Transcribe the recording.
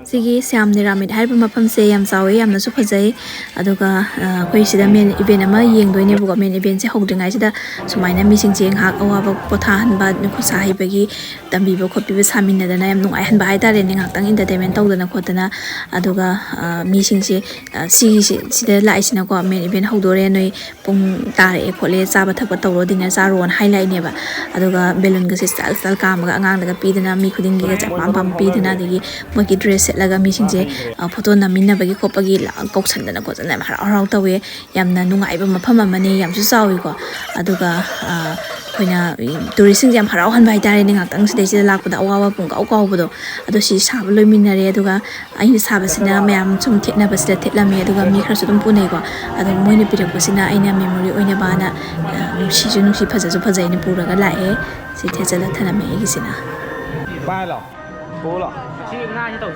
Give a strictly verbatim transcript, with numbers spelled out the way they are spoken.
ꯁꯤꯒꯤ ꯁ꯭ꯌꯥꯝ ꯅꯤꯔꯥꯃꯤꯠ ꯍꯥꯏꯔꯤꯕ ꯃꯐꯝꯁꯦ ꯌꯥꯝ ꯆꯥꯎꯋꯦ, ꯌꯥꯝꯅꯁꯨ ꯐꯖꯩ꯫ ꯑꯗꯨꯒ, ꯑ, ꯑꯩꯈꯣꯏ ꯁꯤꯗ main event ꯑꯃ ꯌꯦꯡꯗꯣꯏꯅꯦꯕꯀꯣ꯫ Main eventꯁꯦ ꯍꯧꯗ꯭ꯔꯤꯉꯩꯁꯤꯗ ꯁꯨꯃꯥꯏꯅ ꯃꯤꯁꯤꯡꯁꯦ ꯉꯥꯏꯍꯥꯛ ꯑꯋꯥꯕ ꯄꯣꯊꯥꯍꯟꯕ, ꯈꯨꯠ ꯁꯥ ꯍꯩꯕꯒꯤ ꯇꯝꯕꯤꯕ ꯈꯣꯠꯄꯤꯕ ꯁꯥꯃꯤꯟꯅꯗꯅ ꯌꯥꯝ ꯅꯨꯡꯉꯥꯏꯍꯟꯕ ꯍꯥꯏꯇꯥꯔꯦꯅꯦ, ꯉꯥꯏꯍꯥꯛꯇꯪ entertainment ꯇꯧꯗꯅ ꯈꯣꯠꯇꯅ꯫ ꯑꯗꯨꯒ, ꯑ, ꯃꯤꯁꯤꯡꯁꯦ, ꯑ, ꯁꯤꯒꯤꯁꯤ, ꯁꯤꯗ ꯂꯥꯛꯏꯁꯤꯅꯀꯣ, main event ꯍꯧꯗꯣꯔꯦ, ꯅꯣꯏ ꯄꯨꯡ ꯇꯥꯔꯛꯑꯦ ꯈꯣꯠꯂꯦ, ꯆꯥꯕ ꯊꯛꯄ ꯇꯧꯔꯣ, dinner ꯆꯥꯔꯣꯅ ꯍꯥꯏ ꯂꯥꯛꯏꯅꯦꯕ꯫ ꯑꯗꯨꯒ balloonꯒꯁꯦ style style ꯀꯥꯝꯃꯒ ꯑꯉꯥꯡꯗꯒ ꯄꯤꯗꯅ, ꯃꯤ ꯈꯨꯗꯤꯡꯒꯤꯒ ꯆꯞ ꯃꯥꯟꯅ ꯄꯥꯝ ꯄꯤꯗꯅ, ꯑꯗꯒꯤ ꯃꯣꯏꯒꯤ dress ꯁꯦꯠꯂꯒ ꯃꯤꯁꯤꯡꯁꯦ, ꯑ, photo ꯅꯝꯃꯤꯟꯅꯕꯒꯤ ꯈꯣꯠꯄꯒꯤ ꯂꯥ-, ꯀꯧꯁꯟꯗꯅ ꯈꯣꯠꯇꯅ ꯌꯥꯝ ꯍꯔꯥꯎ ꯍꯔꯥꯎ ꯇꯧꯋꯦ꯫ ꯌꯥꯝꯅ ꯅꯨꯡꯉꯥꯏꯕ ꯃꯐꯝ ꯑꯃꯅꯤ, ꯌꯥꯝꯁꯨ ꯆꯥꯎꯋꯤꯀꯣ꯫ ꯑꯗꯨꯒ, ꯑ, ꯑꯩꯈꯣꯏꯅ touristꯁꯤꯡꯁꯦ ꯌꯥꯝ ꯍꯔꯥꯎꯍꯟꯕ ꯍꯥꯏꯇꯥꯔꯦꯅꯦ, ꯉꯥꯛꯇꯪ ꯁꯤꯗꯩꯁꯤꯗ ꯂꯥꯛꯄꯗ ꯑꯋꯥꯕ ꯄꯨꯡꯀꯥꯎ ꯀꯥꯎꯕꯗꯣ꯫ ꯑꯗꯣ ꯁꯤ ꯁꯥꯕ ꯂꯣꯏꯃꯤꯟꯅꯔꯦ, ꯑꯗꯨꯒ ꯑꯩꯅ ꯁꯥꯕꯁꯤꯅ ꯃꯌꯥꯝ ꯁꯨꯝ ꯊꯦꯠꯅꯕꯁꯤꯗ ꯊꯦꯠꯂꯝꯃꯦ, ꯑꯗꯨꯒ ꯃꯤ ꯈꯔꯁꯨ ꯑꯗꯨꯝ ꯄꯨꯅꯩꯀꯣ꯫ ꯑꯗꯣ ꯃꯣꯏꯅ ꯄꯤꯔꯛꯄꯁꯤꯅ ꯑꯩꯅ memory ꯑꯣꯏꯅꯕꯅ, ꯑ, ꯅꯨꯡꯁꯤꯁꯨ ꯅꯨꯡꯁꯤ, ꯐꯖꯁꯨ ꯐꯖꯩꯅ ꯄꯨꯔꯒ ꯂꯥꯛꯑꯦ꯫ ꯁꯤ ꯊꯦꯠꯆꯜꯂ ꯊꯅꯝꯃꯦ ꯑꯩꯒꯤꯁꯤꯅ꯫ ꯄꯥꯏꯂꯣ꯫ ꯄꯨꯂꯣ꯫ ꯁꯤ ꯉꯥꯁꯤ ꯇꯧ꯫